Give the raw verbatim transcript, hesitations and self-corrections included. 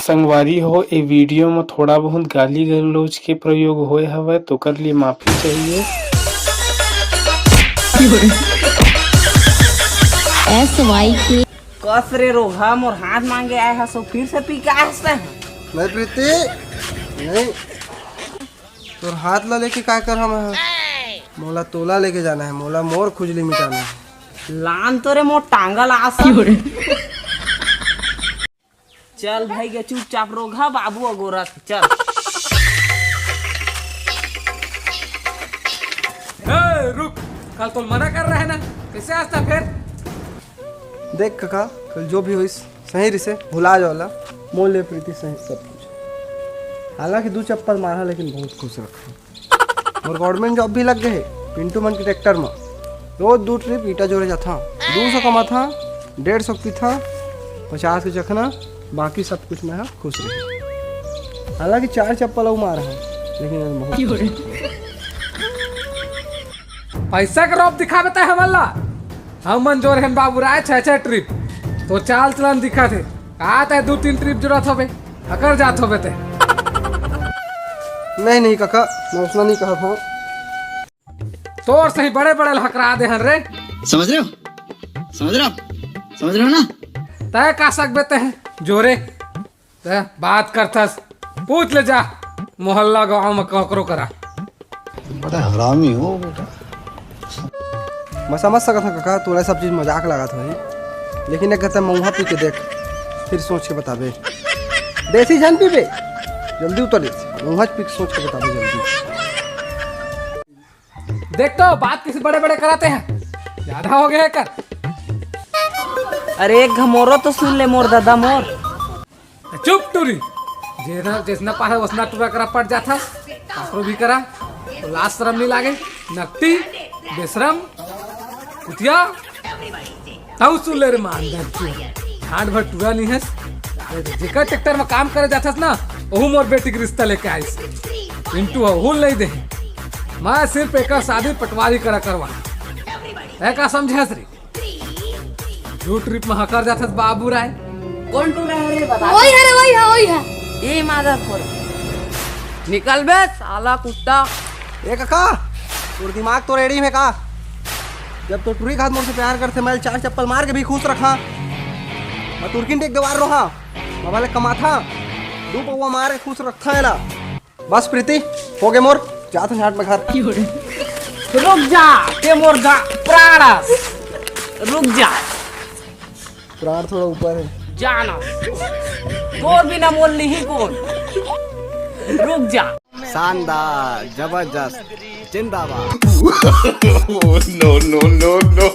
संगवारी हो, ए वीडियो म थोड़ा बहुत गाली गलौज के प्रयोग होए हवय, तो कर लिए माफी चाहिए। एस वाई के। कस रे रोगहा, मोर हाथ मांगे आए हस, फिर से पी के आए हस तैं? नहीं प्रीति, नहीं। तोर हाथ ला लेके का कर हम? मोला तोला लेके जाना है, मोला मोर खुजली मिटाना है। लान तो रे मोर टांगा ला आसा। चल भाई गे, चुपचाप रोगहा, बाबू अगोरत, चल। ए, रुक, कल तो मना कर रहे ना, कैसे आज था फिर? देख कका, कल जो भी होइस सही रिसे, भुला जाओ ला। मोर ले प्रीति सही सब कुछ। हालांकि दू चप्पल मारा लेकिन बहुत खुश रखा। मोर गवर्नमेंट जॉब भी लग गए हे, पिंटू मन के ट्रैक्टर म। रोज दू ट्रिप ईटा जोरे जाथा, दू सौ कमाथा, डेढ़ सौ पीथा, पचास के चखना, बाकी सब कुछ मैं ह खुश रही। हालांकि चार चप्पल अउ मार हा, लेकिन आज बहुत खुश रही। पैसा के रौब दिखावे तै हमन ला। हमन जोर हन बाबू राय छह छह ट्रिप। तो चाल चलन दिखत हे। का तै दू तीन ट्रिप जोरत होबे, अकर जात होबे तै। नहीं, नहीं कका, मैं उसना नहीं कहा था। तोर सही बड़े बड़े हकरा दे हन रे। समझ रहे हो? समझ रहे हो आप? समझ रहे हो ना? तै का सकबे तै जोरे? तै बात करथस, पूछ ले जा, मोहल्ला गांव म ककरो करा। बड़ा हरामी हो बेटा। मैं समझ सकत हूँ कका, तोला सब चीज मजाक लागत होही, लेकिन एक गते मऊहा पी के देख, फिर सोच के बताबे। देसी झन पीबे, जल्दी उतर देसी। मऊहा पी के सोच के बताबे जल्दी। देख तो, बात किसे बड़े बड़े कराते हैं, ज्यादा हो गया है कर। अरे एक घमोरो तो सुन ले मोर दादा मोर। चुप टूरी, जेना जैसना पाहे वसना टूरा करा पड़ जाथा, काकरो भी करा, तो लाज शरम नहीं लागे, नकटी, बेशरम, कुतिया, तऊ सुन ले रे मानदार तू, हाथ भर टूरा नहीं हस, अरे जेकर ट्रैक्टर में काम करे जाथस ना, ओहू मोर बेटी के रिश्ता लेके आइस, पिंटू हो, हुल नहीं दे, मैं सिर्फ एक शादी पटवारी करा करवा, है का समझे रे? दू ट्रिप में हकर जाथस बाबू राय। कौन टूरा है रे, बता। वही है रे, वही है, वही है। ए मादर खोर। निकल बे साला कुत्ता। ए कका, तोर दिमाग तो रेडी में का? जब तो टूरी खात मोर से प्यार करथे, मैं चार चप्पल मार के भी खुश रखा। मैं टुरकिन टेक देवार रोहा, मैं वाले कमाथा, दू पौवा मार के खुश रखा है ला। बस प्रीति, हो गे मोर, जात हन झाट में घर। रुक जा, ते मोर गा-, प्राण अस। रुक जा। प्राण थोड़ा ऊपर है। जाना। तोर बिना मोर नहीं कौन। रुक जा। शानदार, जबरदस्त, जिंदाबाद। Oh, no, no, no, no।